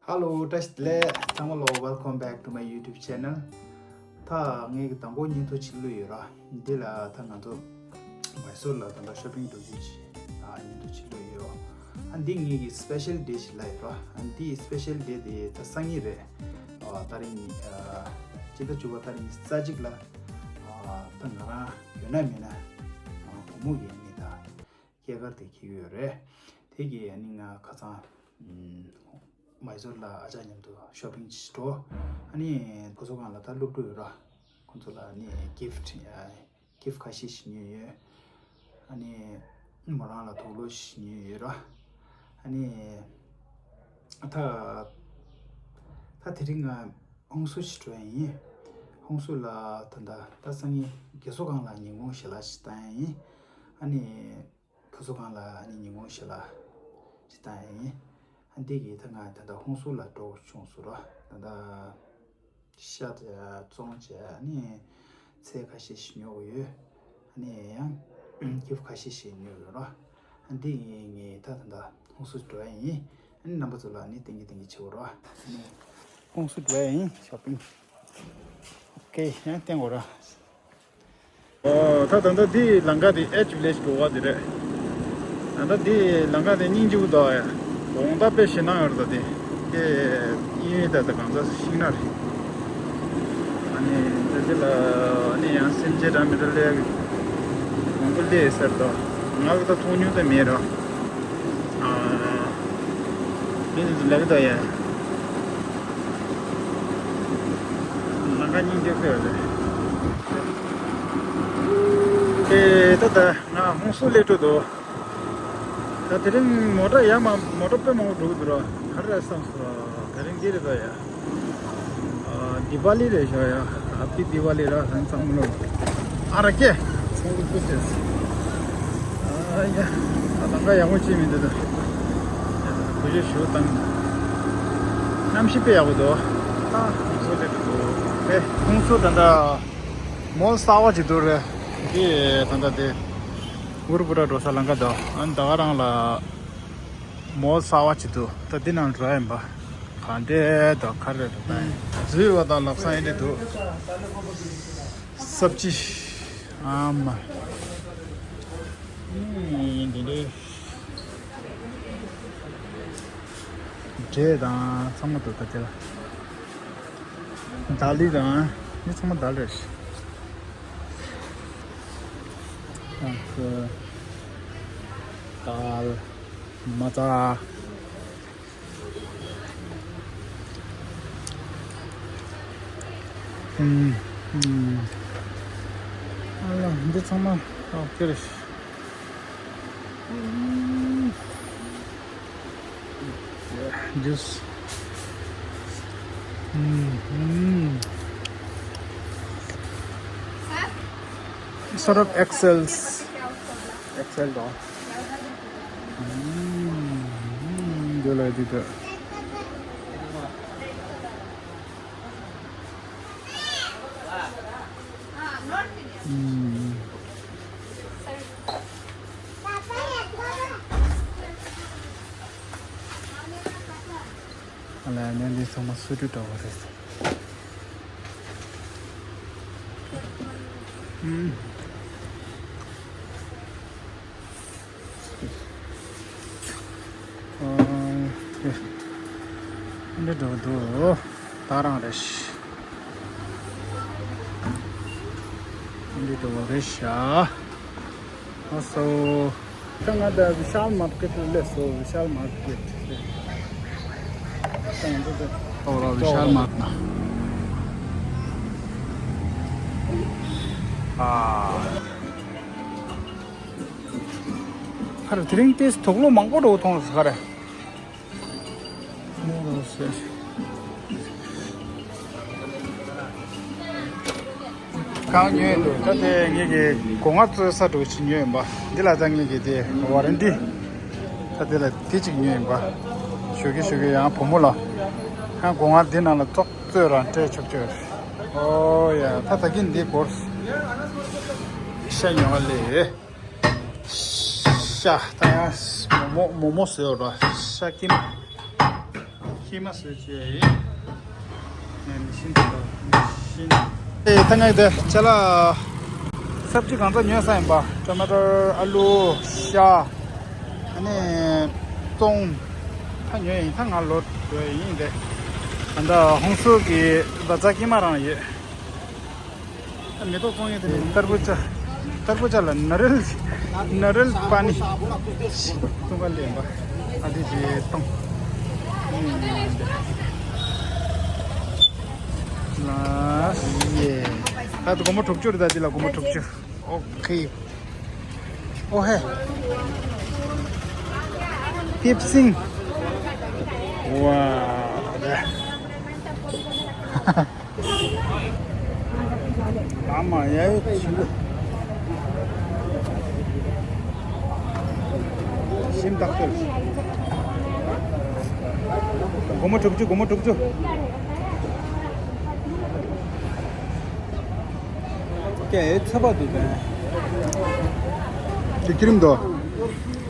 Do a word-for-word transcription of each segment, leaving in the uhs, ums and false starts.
Hello, བཀྲ་ཤིས་བདེ་ལེགས། ཚང་མ་ལོ། Welcome back to my YouTube channel. ད་ངས་དང་པོ་བརྙན་ཐུང་ཅིག་བླུགས་ཡོད་ར། འདི་ལ་ད་ང་ཚོ་མའི་སོར་ལ་ད་ལྟ་ཤོ་པིང་འགྲོ་རྒྱུ་ཅིག་ཨ་བརྙན་ཐུང་ཅིག་བླུགས་ཡོད། ཨ་འདི་ངེད་ཀྱི་special day་ཞིག་ལབ་ཡོད་ར། ཨ་འདི་special day་དེ་ད་སང་ཉིན་རེད། ཨ་ཏ་རིག་ཉི་ཨ་སྤྱི་ཟླ་བཅུ་པ་ཏ་རིག་ཉི་ཤུ་རྩ་གཅིག་ལ་ཨ་ད་ང་རང་ཡོད་ན་མེད་ན་ཨ་བུ་མོ་གི་ཨ་ནི་ད་སྐྱེས་སྐར་དེ་འཁེལ་གྱི་ཡོད་རེད། དེ་གི་ཨ་ནི་ང་ཁ་སང་ཨམ་མའི་སོར་ལ་ཨ་ཅག་མཉམ་དུ་ཤོ་པིང་ཅིག་འགྲོ། ཨ་ནི་ཕུ་སུ་ཁང་ལ་ད་སློབ་ཕྲུག་ཡོད་ར། ཁོང་ཚོ་ལ་ཨ་ནི་gift་ཨ་gift་ཁ་ཤས་ཤིག་ཉོས་ཡོད། ཨ་ནི་མོ་རང་ལ་དུག་ལོག་ཞིག་ཉོས་ཡོད་ར། ཨ་ནི་ད་ད་དེ་རིང་ང་ཧུན་སུར་ཞིག་འགྲོ་ཡ་ཡིན། ཧུན་སུར་ལ་ད་ལྟ་ད་སང་ཉིན་རྒས་གསོ་ཁང་ལ་ཉིན་གུང་ཞལ་ལག་ཞིག་བཏང་ཡ་ཡིན། ཨ་ནི་ཕུ་སུ་ཁང་ལ་ཨ་ནི་ཉིན་གུང་ཞལ་ལག་ཞིག་བཏང་ཡ་ཡིན། ཨ་འདི་གིས་ད་ང་ད་ལྟ་ཧུན་སུར་ལ་འགྲོ་བྱུང་སོང་ར། ད་ལྟ་ཤ་བཙོང་བྱས་ཨ་ནི་ཚལ་ཁ་ཤས་ཤིག་ཉོ་དགོས་ཡོད། ཨ་ནི་ཡང་gift་ཁ་ཤས་ཤིག་ཉོ་དགོས་ར། ཨ་འདི་ངས་ད་ད་ལྟ་ཧུན་སུར་འགྲོ་ཡ་ཡིན། ཨ་ནི་རྣམ་པ་ཚོ་ལ་ཨ་ནི་བསྟན་གྱི་བསྟན་གྱི་བྱེད་དགོས་ར། ཨ་ནི་ཧུན་སུར་འགྲོ་ཡ་ཡིན། ཤོ་པིང་། ཨོ་ཀེ། ཡང་བསྟན་དགོས་ར། ཨོ། ད་ད་ལྟ་འདི་ལམ་ཁ་དེ་H Village་འགྲོ་བ་དེ་རེད། ད་ལྟ་འདི་ལམ་ཁ་དེ་སྙིང་རྗེ་པོ་འདུག་ཨ། དགོང་དག་དཔེ་ཞེད་སྣང་ཡོད་རེད་ད་དེ། དེ་གཡས་གཡོན་ད་ལྟ་གང་ས་ཤིང་ནགས་རེད། ཨ་ནི་འདི་འདི་ལ་ཨ་ནི་ཡང་སེམས་ཅན་འདྲ་མི་འདྲ་སླེབས་མང་པོ་སླེབས་ཟེར་དོ། ང་ལ་ད་མཐོང་མྱོང་ད་མེད་ར། ཨ། མི་འདི་ཚོ་ལབ་ཀྱི་འདུག་ཡ། ལམ་ཁ་སྙིང་རྗེ་པོ་ཡོད་རེད། ཨེ་ད་ད་ང་ཧུན་སུར་སླེབས་འགྲོ་འདུག་ད་དེ་རིང་མོ་ཊ་ཡར་མར་མོ་ཊ་དཔེ་མང་པོ་འགྲོ་གི་འདུག་ར། ག་རེ་རེད་བསམ་སོང་། དེ་རིང་འདི་རེད་འདུག་ཡ། ཨ། དི་ཝ་ལི་རེད་ཤག་ཡ། ཧེ་པི་དི་ཝ་ལི་ར། ཧན་ཚང་མ་ལོ། ཨ་ར་ཀེ། ཚང་མ་ཀུ་ཅེས། ཨ་ཡ། ཨ་ལམ་ཁ་ཡག་པོ་ཅིག་མི་འདུག་ད། གུས་ཞབས་ཞུ་དང་། གནམ་གཤིས་དཔེ་ཡག་པོ་འདུག་ད་ཧུན་སུར་སླེབས་འདུག་ཨེ། ཧུན་སུར་ད་ལྟ་མོལ་གསར་པ་ཅིག་འདུག་རེད། འདི་ད་ལྟ་དེ་ཝུར་པུ་ར་འགྲོ་ས་ལམ་ཁ་འདུག་ཨ་ད་ག་རང་ལ་མོལ་གསར་པ་ཅིག་འདུག་ད་འདི་ནང་འགྲོ་ཡ་ཡིན་པ། ག་འདྲས་དང་ག་རེ་རེད་ད། འཛུལ་བ་དང་ལབ་ས་ཡིན་འདྲ་འདུག་སབ་ཅི། ཨ་མ། འདི་འདྲས། འབྲས་དང་ཚང་མ་འདུག་ད་དེ་ལ། དཱ་ལི་དང་འདི་ཚང་མ་དཱལ་རེད། ཨ་ཁུ། དཱལ། མ་ཙ། ཨུམ། ཨུམ། ཨ་ལ་འདི་ཚང་མ་ཨོ་ཀེ་རེད། ཨུམ། ཇུས། ཨུམ། ཨུམ། Sort of X L། X L དང་། ཨུམ། ཨུམ། འདི་ལ་འདི་དེ། ཨུམ། ཨ་ལས་ནས་འདི་ཚང་མ་སུ་ཏུ་འདྲ་བོ་རེད། ཨུམ། ཨ། འདི་འགྲོ་འདུག་ད་རང་རེད། འདི་འགྲོ་རེད་ཤག་ཨ་སོ། ད་ང་ད་བི་ཤཱལ་མར་ཀེཊ་སླེབས་སོང་། བི་ཤཱལ་མར་ཀེཊ། ད་ང་ད་ད། ཨོ་ར་བི་ཤཱལ་མར་ན། ཨ། ཁ་ར་དེ་རིང་ཏེས་དུག་ལོག་མང་པོ་འགྲོ་མཐོང་ཟེར་ཁ་ར། གང་ཉོས་འདུག་ད་དེ་ངེད་ཀྱི་སྒོ་ང་བཙོས་ས་འདྲ་ཞིག་ཉོས་ཡིན་པ། འདི་ལ་ད་ངེད་ཀྱི་དེ་ཝ་རན་ཊི། ད་དེ་ལ་དེ་གཅིག་ཉོས་ཡིན་པ། ཞོགས་ཀས་ཞོགས་ཀས་ཡང་བུ་མོ་ལ། ཡང་སྒོ་ང་འདི་ནང་ལ་ཙོག་བཙོས་རང་སྤྲད་ཆོག་ཆོག་ཨོ་ཡ། ད་ད་གིན་འདི་བོར། ཤ་ཉོ་བ་ལས། ཤ་ད་ཡང་མོ་མོ་མོ་མོ་ཟེར་བ་ར། ཤ་ཁྱིམ། ཤི་མ་བཟོས་བྱས་ཡིན། ནས་ཤིན་ཏུ་ཤིན། ཨེ་ད་ངས་དེ་ཅ་ལག་སབ་ཇི་གང་ཚང་ཉོས་ས་ཡིན་པ། ཊོ་མ་ཊོ། ཨ་ལུ། ཤ། ཨ་ནི་ཙོང་། ད་ཉོས་ཡིན། ད་ང་ལོ་འགྲོ་ཡིན་དེ། ད་ལྟ་ཧོང་སུར་གྱི་བཛྲ་ཀི་མ་རང་ཡོད། མེ་ཏོག་བཙོང་ཡས་དེ་ནི་ཏར་བུ་ཇ། ཏར་བུ་ཇ་ལ་ནཱ་རིལ། ནཱ་རིལ་པ་ནི། ཏུང་ག་ལེན་པ། ཨ་དེ་ཅི་གཏོང་། ལ་ཡེ། ད་དུ་སྒོར་མོ་དྲུག་ཅུ་རེད། ད་འདི་ལ་སྒོར་མོ་དྲུག་ཅུ། ཨོ་ཁེ། ཨོ་ཧེ། ཏིབ་སིང་། ཝ་དེ། ཨ་མ་ཡ་ཡོད་ཆུ། ཤིང་ཏག་ཏག། སྒོར་མོ་དྲུག་ཅུ། སྒོར་མོ་དྲུག་ཅུ། ཀྱེ་ཚ་བ་འདུག་པས། དེ་ཁྱི་རིམ་དོ།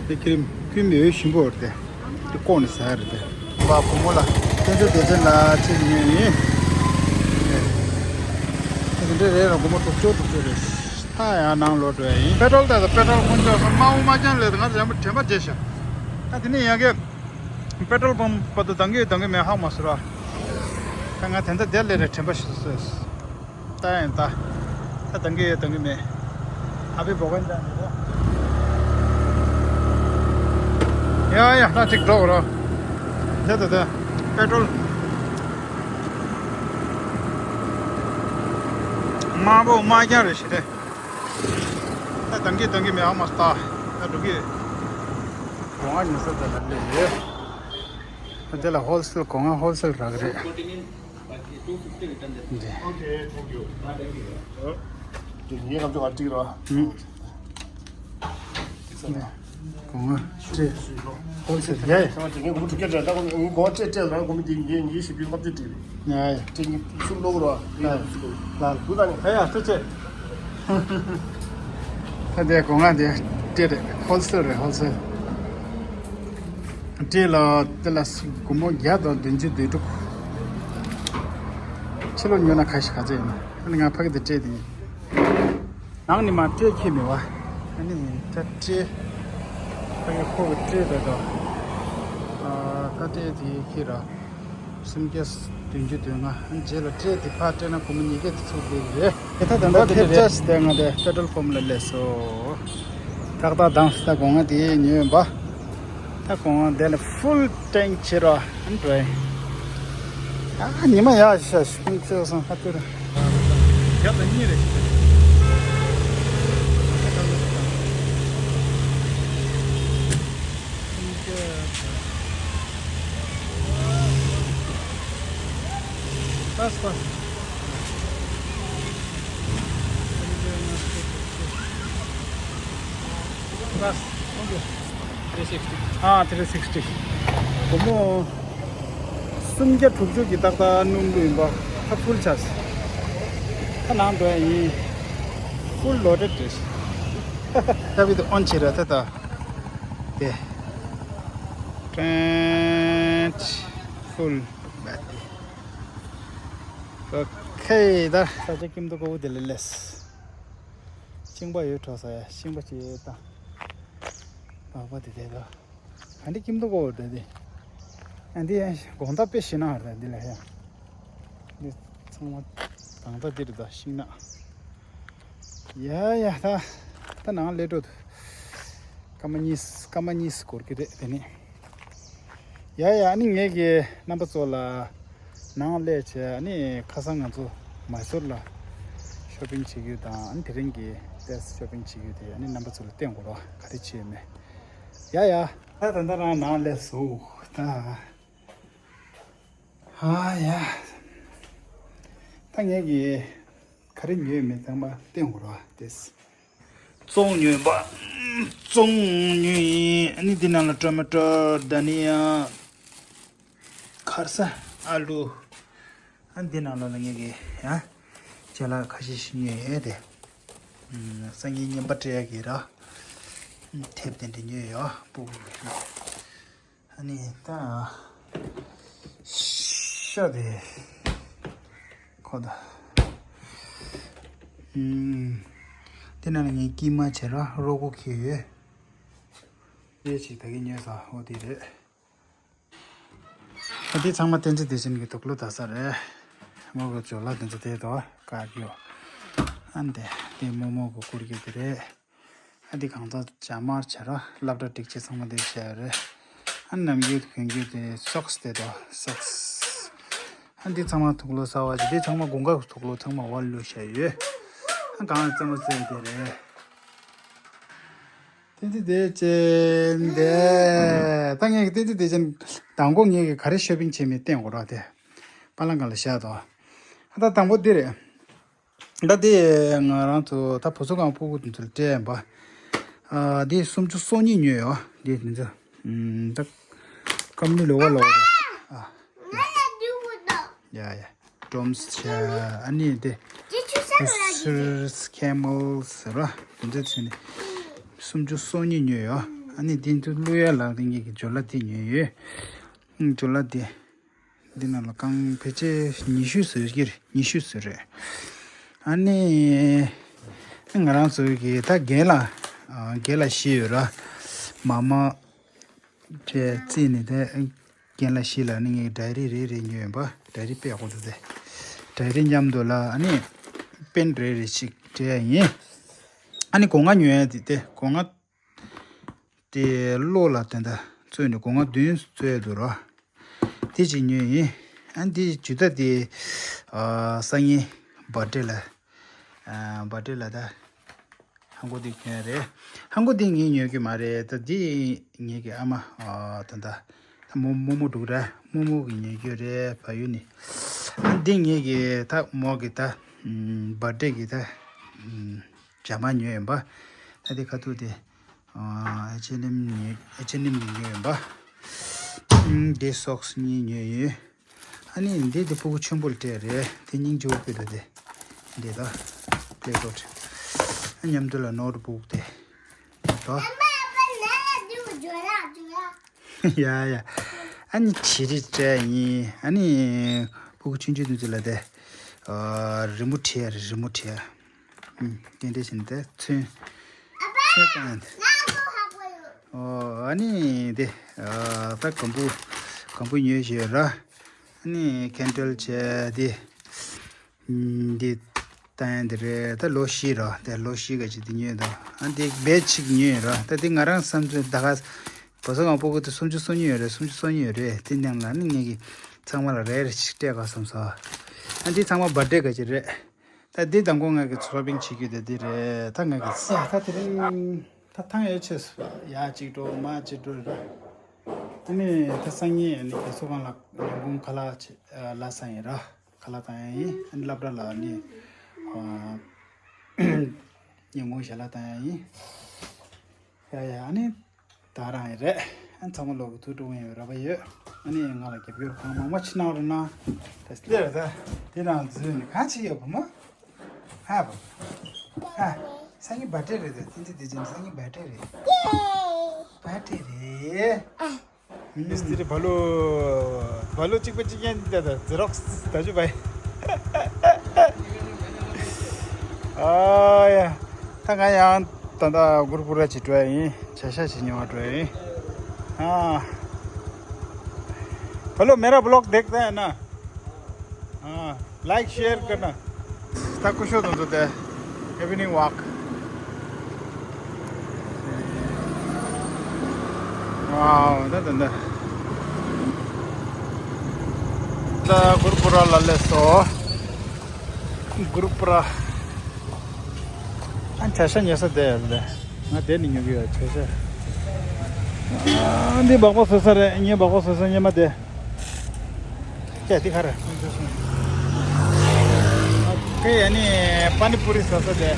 དེ་ཁྱི་རིམ་ཁྱི་རིམ་ཡོད་ཞིམ་པོ་རེད་དེ། དེ་ལྐོག་ནས་ཟ་ཡ་རེད་དེ། བ་བུ་མོ་ལ་བསྟན་འཛིན་བདེ་ཆེན་ལ་ཅིག་ཉོས་ཡིན། དེ་འདྲ་རེད་ར། སྒོར་མོ་དྲུག་ཅུ་དྲུག་ཅུ་རེད། ད་ཡང་ནང་ལོག་འགྲོ་ཡ་ཡིན། པེ་ཏྲོལ་ད་ད་པེ་ཏྲོལ་ཁོང་ཚོ་སོང་། དམའ་བོ་དམའ་རྐྱང་ལས་ད་ང་ཚོ་ཡང་པོ་དྲན་པ་བརྗེད་ཤག་ད་དེ་ནས་ཡང་གི་པེ་ཏྲོལ་པམ་བར་དུ་འདང་གི་ཡོད་འདང་གི་མེད་ཧ་གོ་མ་སོང་ར། ད་ང་དེ་འདྲ་བསྡད་ལས་རེད་དྲན་པ་ཞིག་སོང་། ད་ཡང་ད། ད་དང་གི་ཡོད་དང་གི་མེད། ཨ་ཕའི་བོ་གན་ད་ནི་རོ། ཡ་ཡ་ད་ཅིག་འགྲོ་རོ། ད་ད་ད། པེ་ཏྲོལ། དམའ་བོ་དམའ་རྐྱང་རེད་ཤི་རེད། ད་དང་གི་དང་གི་མེད་ཨ་མ་ད། ད་འགྲོ་གི། གོང་ང་ཉོ་ས་ད་ལ་ལེ་ཡོད། ད་དེ་ལ་ཧོལ་སེལ། གོང་ང་ཧོལ་སེལ་རག་རེད། འདི། Okay, thank you. འདི་ངའི་ཁ་ཚོ་ཨ་ཏིག་ར། ཨུམ། འདི། གོང་ང་སྤྲད། ཧོལ་སེལ་ཡ་ཡ། ཁ་ཚོ་ངའི་སྒོར་མོ་དྲུག་བརྒྱ་སྤྲད། ད་ཁོ་ངའི་སྒོར་སྤྲད་སྤྲད་ལ་སྒོར་མོ་འདི་ངའི་ཉིས་བཞི་བཅུ་ལྔ་བཅུ་སྤྲད་རེད། ཡ་ཡ། སྤྲད་ཉིས་སུམ་ལོག་ར། ཡ་ཡ། ལ་ལ། བུ་ད་ནི། ཡ་ཡ་ཐུགས་རྗེ་ཆེ། ད་དེ་གོང་ང་དེ་སྤྲད་རེད། ཧོལ་སེལ་རེད། ཧོལ་སེལ། སྤྲད་ལ་དེ་ལ་སྒོར་མོ་བརྒྱ་དང་བདུན་ཅུ་དོན་དྲུག་ཕྱི་ལོགས་ཉོ་ན་ཁ་ཤས་ག་ཚོད་ཡིན་ན། ཨ་ནི་ང་ཕ་གི་དེ་སྤྲད་དེ་ཡིན། ནང་ནས་མ་སྤྲད་ཁྱད་མེད་པ། ཨ་ནི་ད་སྤྲད། ཕ་གི་ཁོ་གི་སྤྲད་ད་དོ། ཨ་ད་སྤྲད་དེ་ཁྱེད་ར། སུམ་བརྒྱ་བདུན་ཅུ་དོན་ལྔ། རྗེས་ལ་སྤྲད་དེ་ཕར་སྤྲད་ན་སྒོར་མོ་ཉིས་བརྒྱ་དེ་ཚུར་སླེབས་ཀྱི་རེད། དེ་ད་ད་ལྟ་ཕེབས་བྱས་དེ་ང་དེ་པེ་ཏྲོལ་པམ་ལ་སླེབས་སོང་། ཏག་ཏག་དང་ད་གོང་ང་དེ་ཉོས་ཡིན་པ། ད་གོང་ང་དེ་ལ་ཧྥུལ་ཊེང་ཕྱིར་རོ། ཨན་འགྲོ་ཡིན། ཨ་ཉི་མ་ཡག་ཤ་ཤུན་ཚེ་སང་ཧ་ཏེ་ར། བརྒྱ་དང་གཉིས་རེད། སུམ་བརྒྱ། Bas, bas. Bas, okay. Three sixty. ཨ། three sixty། སྒོར་མོ་སུམ་བརྒྱ་དྲུག་ཅུ་གི་ཏག་ཏག་སྣུམ་བླུགས་ཡིན་པ། ད་ཧྥུལ་ཆགས། ད་ནང་འགྲོ་ཡ་ཡིན། ཧྥུལ་ལོ་ཌེཌ་རེད། ད་བི་དེ་ཨོན་བྱེད་ར་ད་ད། དེ། ཀྲེན། ཧྥུལ་བེ་ཏི། ཨོ་ཁེ་ད། ས་ཆ་ཀིམ་ཏོ་ཀོ་བོ་དེ་ལ་སླེབས། ཤིང་པ་ཡོད་འགྲོ་ས་ཡ། ཤིང་པ་ཅིག་ཡོད་ད། ལག་པ་དེ་དེ་ད། ཨ་འདི་ཀིམ་ཏོ་ཀོ་བོ་དེ་དེ། ཨ་འདི་ཡང་དགོང་དག་དཔེ་ཞེ་ན་རེད་འདི་ལ་ཡ། འདི་ཚང་མ་དང་ད་འདི་རེད་ད། ཤིང་ནགས། ཡ་ཡ་ད། ད་ནང་སླེབས་འགྲོ་འདུག་སྐར་མ་གཉིས། སྐར་མ་གཉིས་འགོར་གི་རེད་དེ་ནི། ཡ་ཡ། ཨ་ནི་ངས་ཀྱི་རྣམ་པ་ཚོ་ལ་ནང་སླེབས་བྱས། ཨ་ནི་ཁ་སང་ང་ཚོ་མཱི་སོར་ལ་ཤོ་པིང་བྱེད་རྒྱུ་དང་། ཨ་ནི་དེ་རིང་གི་ཏེས་ཤོ་པིང་བྱེད་རྒྱུ་དེ་ཨ་ནི་རྣམ་པ་ཚོ་ལ་བསྟན་དགོས་རོགས། ག་རེ་བྱས་མེད། ཡ་ཡ། ད་ད་ད་རང་ནང་སླེབས་སོང་ད། ཨ་ཡ། ད་ངས་ཀྱི་ག་རེ་ཉོས་མེད་ཚང་མ་བསྟན་དགོས་རོགས་ཏེས། ཙོང་ཉོས་པ། ཙོང་ཉོས་ཡིན། ཨ་ནི་འདི་ནང་ལ་ཊོ་མ་ཊོ། དྷ་ནི་ཡ། ཁ་ས། ཨ་ལུ། ཨ་འདི་ནང་ལ་ལ་ངས་ཀྱི་ཡ། ཅ་ལག་ཁ་ཤས་ཤིག་ཉོས་ཡོད་དེ། ཨུམ། སང་ཉིན་རྔན་པ་སྤྲད་ཡག་གི་ར། ཨུམ། ཐེབས་དེ་འདྲ་ཉོས་ཡོད། སྤུ་གུ་གི་ར། ཨ་ནི་ད། ཤ་དེ། ཁོ་ད། ཨུམ། དེ་ནང་ལ་ངས་དཀྱིལ་མ་བྱས་ར་རོ་ཁོ་ཁེལ་ཡོད། དེ་ཅིག་ད་གིན་ཉོས་ས་འོ་དེ་རེད། ཨ་དེ་ཚང་མ་བསྟན་འཛིན་བདེ་ཆེན་གྱི་དུག་ལོག་ད་ས་རེད། མོ་གི་ཇོ་ལ་དེ་ཚོ་དེ་དོ་ཀ་གི་ཡོ། ཨ་འདི་དེ་རྨོ་མོ་གི་སྐུར་གི་དེ་རེད། ཨ་འདི་གང་ཚ་ཇ་དམར་བྱ་ར་སློབ་གྲྭ་སྒྲིག་ཆས་ཚང་མ་དེ་བྱས་རེད། ཨ་ནམ་རྒྱུན་གོན་རྒྱུ་དེ་སོག་སི་དེ་དོ་སོག་སི། ཨ་འདི་ཚང་མ་དུག་ལོག་ས་བ་ཅིག་དེ་ཚང་མ་དགུན་ཁ་གི་དུག་ལོག་ཚང་མ་བར་ལུས་བྱས་ཡོད། ཨ་གང་རྩེད་མོ་རྩེ་དེ་རེད། བསྟན་འཛིན་བདེ་ཆེན་དེ། ད་ངས་བསྟན་འཛིན་བདེ་ཆེན་དང་པོ་ངས་ག་རེ་ཤོ་པིང་བྱས་མིན་བསྟན་དགོས་ར་དེ། པ་ལང་ག་ལ་བཞག་དོ། ད་དང་པོ་འདི་རེད། ད་དེ་ང་རང་ཚོ་ད་བུ་ཚོ་གང་སྤུ་གུ་དེ་ཚོར་སྤྲད་ཡིན་པ། ཨ་དེ་སུམ་ཅུ་སོ་གཉིས་ཉོས་ཡོད། དེ་དེ་ཚོ་ད་ཀམ་ནི་ལོ་བ་ལོ་བ་རེད། ཨ། ཡ་ཡ། ཌོམ་སི་ཆ་ཨ་ནི་དེ། སུར་ཁེ་མལ་ཟེར་བ་དེ་འདྲ་བྱས་ནས་སུམ་ཅུ་སོ་གཉིས་ཉོས་ཡོད། ཨ་ནི་དེ་ཚོ་བླུག་ཡ་ལ་དེ་ངེད་ཀྱི་ཇོ་ལ་དེ་ཉོས་ཡོད། ཨང་ཇོ་ལ་དེ། འདི་ནང་ལ་རྐང་ཕལ་ཆེར་ཉི་ཤུ་ཟེར་གྱི་རེད། ཉི་ཤུ་ཟེར་རེད། ཨ་ནི། ང་རང་ཚོའི་གི་ད་རྒན་ལགས། རྒན་ལགས་བཞི་ཡོད་ར། མ་མ། བྱས་རྩིས་ནས་དེ། རྒན་ལགས་བཞི་ལ་ནི་ངས་ཌའི་རི་རེ་རེ་ཉོས་ཡིན་པ། ཌའི་རི་དཔེ་ཡག་པོ་འདུག་སྟེ། ཌའི་རི་མཉམ་དུ་ལ་ཨ་ནི། པེན་རེ་རེ་ཞིག་སྤྲད་ཡ་ཡིན། ཨ་ནི་སྒོ་ང་ཉོ་ཡ་དེ་དེ་སྒོ་ང་། དེ་གློག་ལ་དེ་འདྲ་བཙོས་ནས་སྒོ་ང་བདུན་བཙོས་འདུག་ར། དེ་ཅིག་ཉོས་ཡིན། ཨ་འདི་ཇུ་ད་དེ། ཨ་སང་ཉིན་བར་ཌེ་ལ། ཨ་བར་ཌེ་ལ་ད། ཧང་གོ་དེ་གྱོན་རེད། ཧང་གོ་དེ་ངས་ཉོ་གི་མ་རེད། ད་དེ་ངེད་ཀྱི་ཨ་མ། ཨ་ད་ད། ད་རྨོ་རྨོ་མོ་འདུག་ར། རྨོ་མོ་གི་ཉོ་རྒྱུ་རེད་བལ་ཡུལ་ནས། ཨ་འདི་ངེད་ཀྱི་ད་མོ་གི་ད། ཨམ་བར་ཌེ་གི་ད། ཨམ་ཇ་མ་ཉོས་ཡིན་པ། ད་དེ་ཁ་ཐུག་དེ། ཨ་ཨེཆ་ཨེན་ཨེམ་ཉོས། ཨེཆ་ཨེན་ཨེམ་ནས་ཉོས་ཡིན་པ། ཨམ་དེ་སོག་སི་གཉིས་ཉོས་ཡོད། ཨ་ནི་འདི་དེ་སྤུ་གུ་ཆེན་པོ་ལ་སྤྲད་རེད། དེ་སྙིང་རྗེ་པོ་དཔེ་འདུག་དེ། འདི་ད། པི་ལེ་ཀོཊ། ཨ་མཉམ་དུ་ལ་ནོཊ་བུག་དེ། ད། ཡ་ཡ། ཨ་ནི་བྱི་རིལ་སྤྲད་ཡིན། ཨ་ནི། སྤུ་གུ་ཆུང་ཆུང་དེ་ཚོ་ལ་དེ། ཨ་རི་མོ་བྲིས་ཡ་རེད། རི་མོ་བྲིས་ཡ། ཨུམ། དེ་འདྲ་བྱས་ནས་དེ་ཚོན། ཚོན་བཏང་ཡ་དེ། ཨོ་ཨ་ནི་དེ། ཨ་ད་གམ་བུ། གམ་བུ་ཉོས་བྱས་ར། ཨ་ནི་ཁེན་ཌལ་བྱས་དེ། འདི་བཏང་ཡ་འདི་རེད། ད་ལོ་བཞི་ར། ད་ལོ་བཞི་ག་ཅིག་འདི་ཉོས་དང་། ཨ་འདི་བེད་ཅིག་ཉོས་ར། ད་འདི་ང་རང་བསམ་ཚུལ་ད་ག། བུ་ཚ་གང་སྤུ་གུ་དེ་སུམ་ཅུ་སོ་གཉིས་ཡོད་རེད། སུམ་ཅུ་སོ་གཉིས་ཡོད་རེད། དེ་ནང་ལ་ནི་ངེད་ཀྱི་ཚང་མ་ལ་རེ་རེ་ཞིག་སྤྲད་ག་བསམ་སོང་། ཨ་འདི་ཚང་མ་བར་ཌེ་ག་ཅིག་རེད། ད་འདི་དང་པོ་ངེད་ཀྱི་ཚོ་པིང་བྱེད་རྒྱུ་དེ་འདི་རེད། ད་ངེད་ཀྱི་ས་ད་དེ་རིང་ད་ཐང་ཡོད་ཆེ་སོ། ཡ་གཅིག་འགྲོ་མ་གཅིག་འགྲོ་ར། ཨ་ནི་ད་སང་ཉིན་ཨ་ནི་རྒན་གསོ་ཁང་ལ་ཉིན་གུང་ཁ་ལག་ལ་ས་ཡིན་ར། ཁ་ལག་བཏང་ཡ་ཡིན། ཨ་ནི་སློབ་གྲྭ་ལ་ཨ་ནི་ཉིན་གུང་ཞལ་ལག་བཏང་ཡ་ཡིན། ཡ་ཡ། ཨ་ནི་ད་རང་ཡིན་རེད། ཨ་ནི་ཚང་མ་ལོག་གི་ཐུགས་སྤྲོ་ཡིན་ར་བ་ཡོད། ཨ་ནི་ང་ལ་རྒྱབ་སྐྱོར་གང་མང་མང་ཕྱི་ནང་རུ་ན། ད་སླེབས་ར། ད་དེ་རང་འཛུལ་ནས་གང་བྱེད་ཡོད་བུ་མོ། ཧ་བ། ཧ། སང་ཉིན་བར་ཌེ་རེད་དེ། བསྟན་འཛིན་བདེ་ཆེན་སང་ཉིན་བར་ཌེ་རེད། བར་ཌེ་རེད། མིས་ཏི་རི་བ་ལོ། བ་ལོ་གཅིག་པ་གཅིག་རྐྱང་འདི་ད་ཛེ་རོག་སི་ད་ཅུ་བའི། ཨ་ཡ། ད་ང་ཡང་ད་ད་གུར་གུར་ར་ཅིག་འགྲོ་ཡ་ཡིན། ཇ་ཤ་ཅིག་ཉོ་བ་འགྲོ་ཡ་ཡིན། ཨ། བ་ལོ། मेरा ब्लॉग देखता है ना? हाँ, like share करना। ད་སྐུ་ཞབས་དང་ཚོ་དེ་ཨི་ཝི་ནིང་ཝོག། ཝའོ། ད་ད་ད་ད་གུར་པུ་ར་ལ་སླེབས་སོང་། གུར་པུ་ར། ཨ་ཇ་ཤ་ཉོ་ས་དེ་ཡོད་རེད། ང་དེ་ནས་ཉོ་གི་ཡོད་ཇ་ཤ། ཨ་འདི་སྦག་སྦག་བཟོ་ས་རེད། ངས་སྦག་སྦག་བཟོ་ས་སྔོན་མ་དེ། ཀྱེ་འདི་ག་རེ། ཀྱེ་ཡ་ནི་པ་ནི་པུ་རི་ཟ་ས་དེ།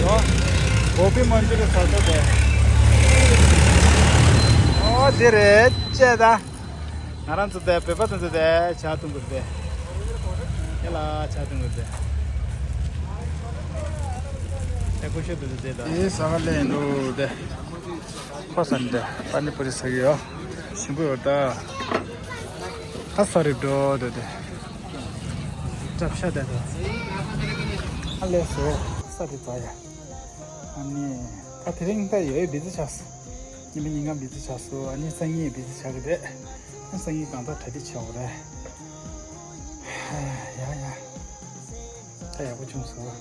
ཡོ། གོ་བི་མན་ཅུ་རི་ཟ་ས་དེ། ཨོ་དེ་རེད་ཅེ་ད། ང་རང་ཚོ་དེ་བོད་པ་དང་ཚོ་དེ་ཇ་འཐུང་གི་རེད། ཡ་ལ་ཇ་འཐུང་གི་རེད། དེ་ཀུ་ཤུ་དེ་དེ་དེ་ད། ཨེ་ཟ་ག་ལེན་འདུག་དེ། ཁོ་ས་འདི་པ་ནི་པུ་རི་ཟ་གི་ཡོད། ཞིམ་པོ་ཡོད་ད། ཨ་སོ་རི་འགྲོ་འདོད་དེ། སྐྲ་ཤད་དེ་འགྲོ། ཨ་ལས་སོ། ས་དེ་ཙ་ཡ། ཨ་ནི། ད་དེ་རིང་ད་ཡོད་བི་ཛི་ཆགས་སོ། ཉི་མ་གཉིས་ཀ་བི་ཛི་ཆགས་སོ། ཨ་ནི་སང་ཉིན་བི་ཛི་ཆགས་ཀྱི་རེད། ཨ་སང་ཉིན་གང་ལྟར་གྲ་སྒྲིག་བྱེད་དགོས་རེད། ཡ་ཡ། ད་ཡག་པོ་བྱུང་སོང་།